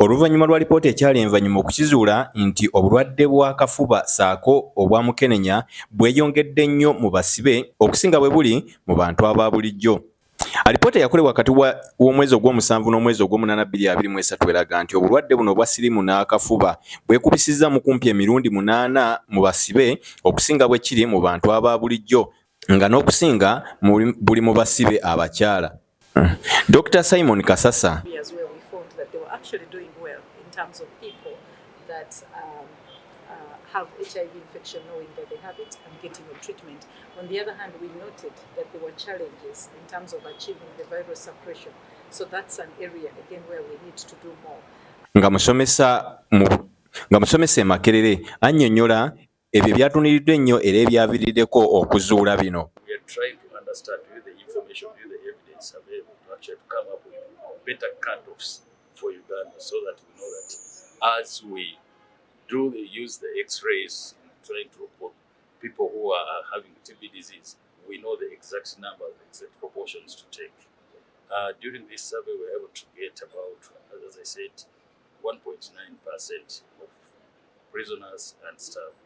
Oluvannyuma lwa lipoota ekyali envannyuma okukizuula nti obulwadde bwa kafuba ssaako obwa mukenenya bweyongedde nnyo mu basibe okusinga bwe buli mu bantu aba bulijjo. Alipoota eyakolebwa wakati w'omwezi ogw'omusanvu n'omwezi ogw'omunaana 2023 eraga nti obulwadde buno obwa siriimu n'akafuba bwekubisizza mu kumpi emirundi munaana mu basibe okusinga bwe kiri mu bantu aba bulijjo, nga n'okusinga buli mu basibe abakyala. Dr. Simon Kasasa Have HIV infection knowing that they have it and getting on treatment. On the other hand, we noted that there were challenges in terms of achieving the viral suppression. So that's an area again where we need to do more. Nga musomesa e Makerere annyonnyola ebyo byatunuuliddwa ennyo era ebyaviiriddeko okuzuula bino. We are trying to understand with the information, with the evidence available to actually come up with better cutoffs for Uganda so that we know that as we do use the X-rays in trying to report people who are having TB disease, we know the exact number, the exact proportions to take. During this survey, we were able to get about, as I said, 1.9% of prisoners and staff.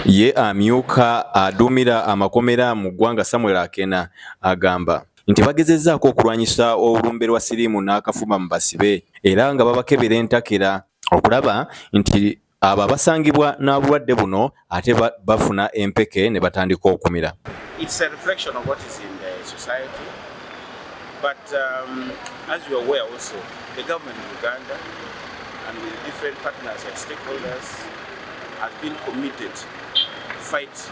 Ye amyuka aduumira amakomera mu ggwanga, Samuel Akena, agamba nti bagezezzaako okulwanyisa olumbe lwa siriimu n'akafuba mu basibe era nga babakebera entakera okulaba nti abo abasangibwa n'obulwadde buno ate bafuna empeke ne batandika okumira. It's a reflection of what is in the society. But as you are aware also, the government of Uganda and with different partners and stakeholders has been committed to fight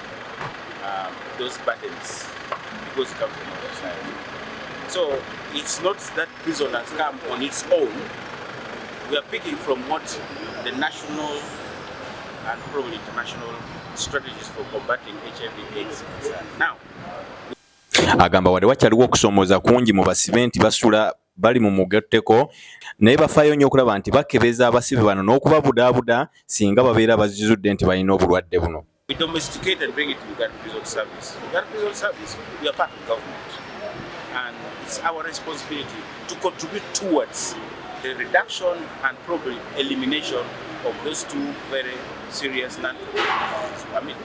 those burdens because it comes from our society. So it's not that prison has come on its own. We are picking from what the national and probably international strategies for combating HIV AIDS concerned. Now, Agamba wadde wakyaliwo okusoomooza kungi mu basibe nti basula bali mu mugatteko, naye bafaayo nnyo okulaba nti bakebeza abasibe bano n'okubabudaabuda singa babeera bazizudde nti balina obulwadde buno. We domesticate and bring it to Uganda Prison Service. Uganda Prison Service, we are part of government. And it's our responsibility to contribute towards the reduction and probably elimination of those two very serious non, I mean,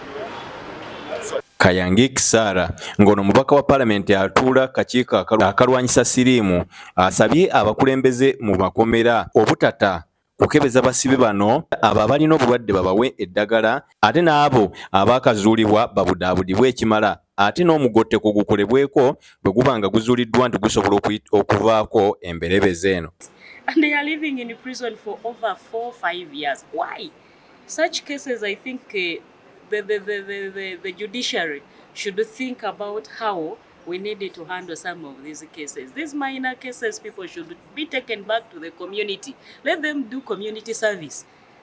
so Kayangi Kisara, ng'ono mubaka wa paalamenti atuula kakiiko akalwanyisa siriimu, asabye abakulembeze mu makomera obutata kukebeza basibe bano, abo abalina obulwadde babawe eddagala ate n'abo abaakazuulibwa babudaabudibwe ekimala, ate n'omugotteko gukolebweko bwe guba nga guzuuliddwa nti gusobola okuvaako emberebezi eno. And they are living in prison for over 4, 5 years. Why? Such cases, I think the judiciary should think about how we need to handle some of these cases. These minor cases, people should be taken back to the community. Let them do community service.